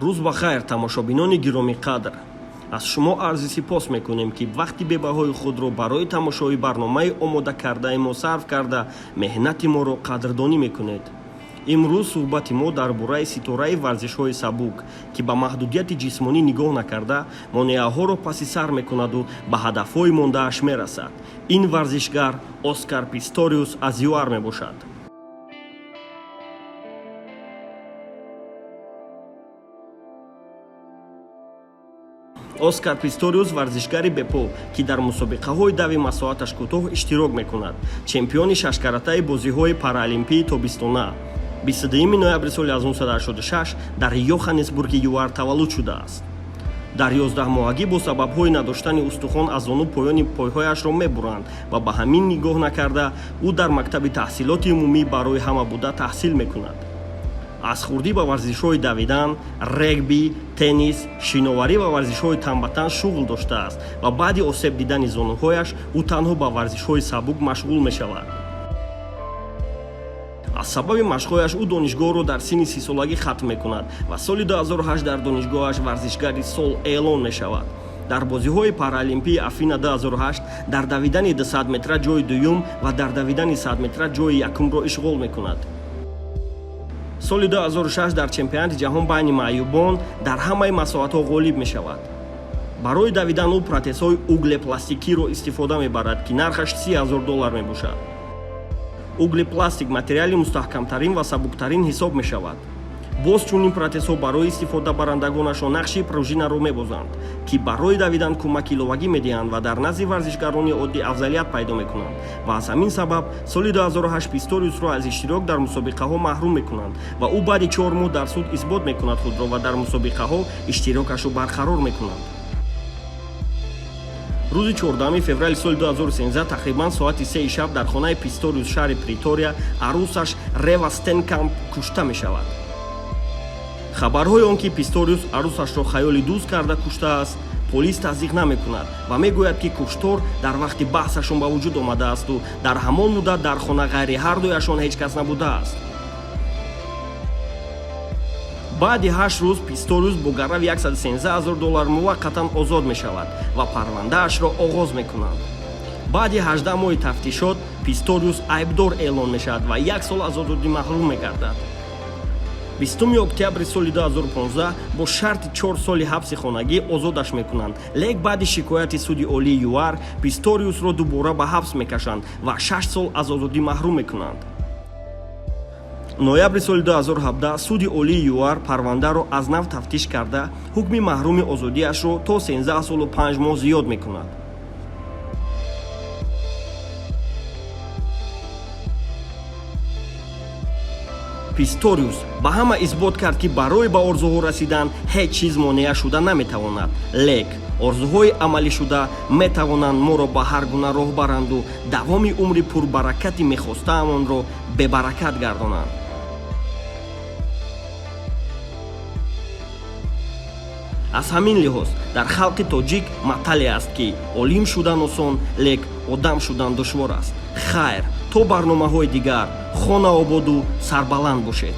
Рӯз ба хайр, тамошобинони гиромиқадр. Аз шумо арзи сипос мекунем, ки вақти бебаҳои худро барои тамошои барномаи омода кардаи мо сарф карда, меҳнати моро қадрдонӣ мекунед. Имрӯз суҳбати мо дар бораи ситораи варзишҳои сабук, ки ба маҳдудияти ҷисмонӣ нигоҳ накарда, монеаҳоро паси сар мекунаду ба ҳадафҳои мондааш мерасад. Ин варзишгар Оскар Писториус аз ЮАР мебошад. Оскар Писториус варзишгари бепо, ки дар мусобиқаҳои дави масоҳаташ кӯтоҳ иштирок мекунад, чемпиони шашкаратаи бозиҳои параолимпии тобистона, 22 ноябри соли 1986 дар Йоханнесбурги ЮАР таваллуд шудааст. Дар 11-моҳагӣ бо сабабҳои надоштани устухон аз зону поёни пойҳояшро мебуранд ва ба ҳамин нигоҳ накарда, ӯ дар мактаби таҳсилоти умумӣ барои ҳама буда таҳсил мекунад. Аз хурдӣ ба варзишҳои давидан, регби, теннис, шиноварӣ ва варзишҳои танбатан шуғл доштааст ва баъди осеб дидани зонуҳояш ӯ танҳо ба варзишҳои сабук машғул мешавад. Аз сабаби машқҳояш ӯ донишгоҳро дар синни 30-солагӣ хатм мекунад ва соли 2008 дар донишгоҳаш варзишгари сол эълон мешавад. Дар бозиҳои параолимпии Афина 2008 дар давидани 200 метра ҷои дуюм ва дар давидани 100 метра ҷои якумро ишғол мекунад. Соли 2006 дар чемпионати ҷаҳон байни маъюбон дар ҳамаи масоҳатҳо ғолиб мешавад. Барои давидан ӯ протезҳои углепластикиро истифода мебарад, ки нархаш 30 000 доллар мебошад. Углепластик материали мустаҳкамтарин ва сабуктарин ҳисоб мешавад. Боз чунин протезҳо барои истифодабарандагонашон нақши пружинаро мебозанд, ки барои давидан кӯмаки иловагӣ медиҳанд ва дар назди варзишгарони оддӣ афзалият пайдо мекунанд. Ва аз ҳамин сабаб соли 2008 Писториусро аз иштирок дар мусобиқаҳо маҳрум мекунанд ва ӯ баъди 4 моҳ дар суд исбот мекунад худро ва дар мусобиқаҳо иштирокашро барқарор мекунанд. Рӯзи 14 феврали соли 2013 тақрибан соати 3 шаб дар хонаи Писториус шаҳри Притория арӯсаш Рева Стенкамп кушта мешавад. Хабарҳои он ки Писториус арӯсашро хаёли дӯст карда куштааст, полис тасдиқ намекунад ва мегӯяд, ки куштор дар вақти баҳсашон ба вуҷуд омадаасту дар ҳамон муддат дар хона ғайри ҳардуяшон ҳеҷ кас набудааст. Баъди 8 рӯз Писториус бо гарави 113 000 доллар муваққатан озод мешавад ва парвандаашро оғоз мекунанд. Баъди 18 моҳи тафтишот Писториус айбдор эълон мешавад ва як сол аз озодӣ маҳрум мегардад. 20 октябри соли 2015 бо шарти 4 соли ҳабси хонагӣ озодаш мекунанд, лек баъди шикояти суди олии ЮАР Писториусро дубора ба ҳабс мекашанд ва 6 сол аз озодӣ маҳрум мекунанд. Ноябри соли 2017 суди олии ЮАР парвандаро аз нав тафтиш карда, ҳукми маҳруми озодиашро то 13 солу 5 моҳ зиёд мекунад. Писториус ба ҳама исбот кард, ки барои ба орзуҳо расидан ҳеҷ чиз монеа шуда наметавонад, лек орзуҳои амалишуда метавонанд моро ба ҳар гуна роҳ баранду давоми умри пурбаракати мехостаамонро бебаракат гардонанд. Аз ҳамин лиҳоз дар халқи тоҷик матале аст, ки олим шудан осон, лек одам шудан душвор аст. Хайр, то барномаҳои дигар, хона ободу сарбаланд бошед.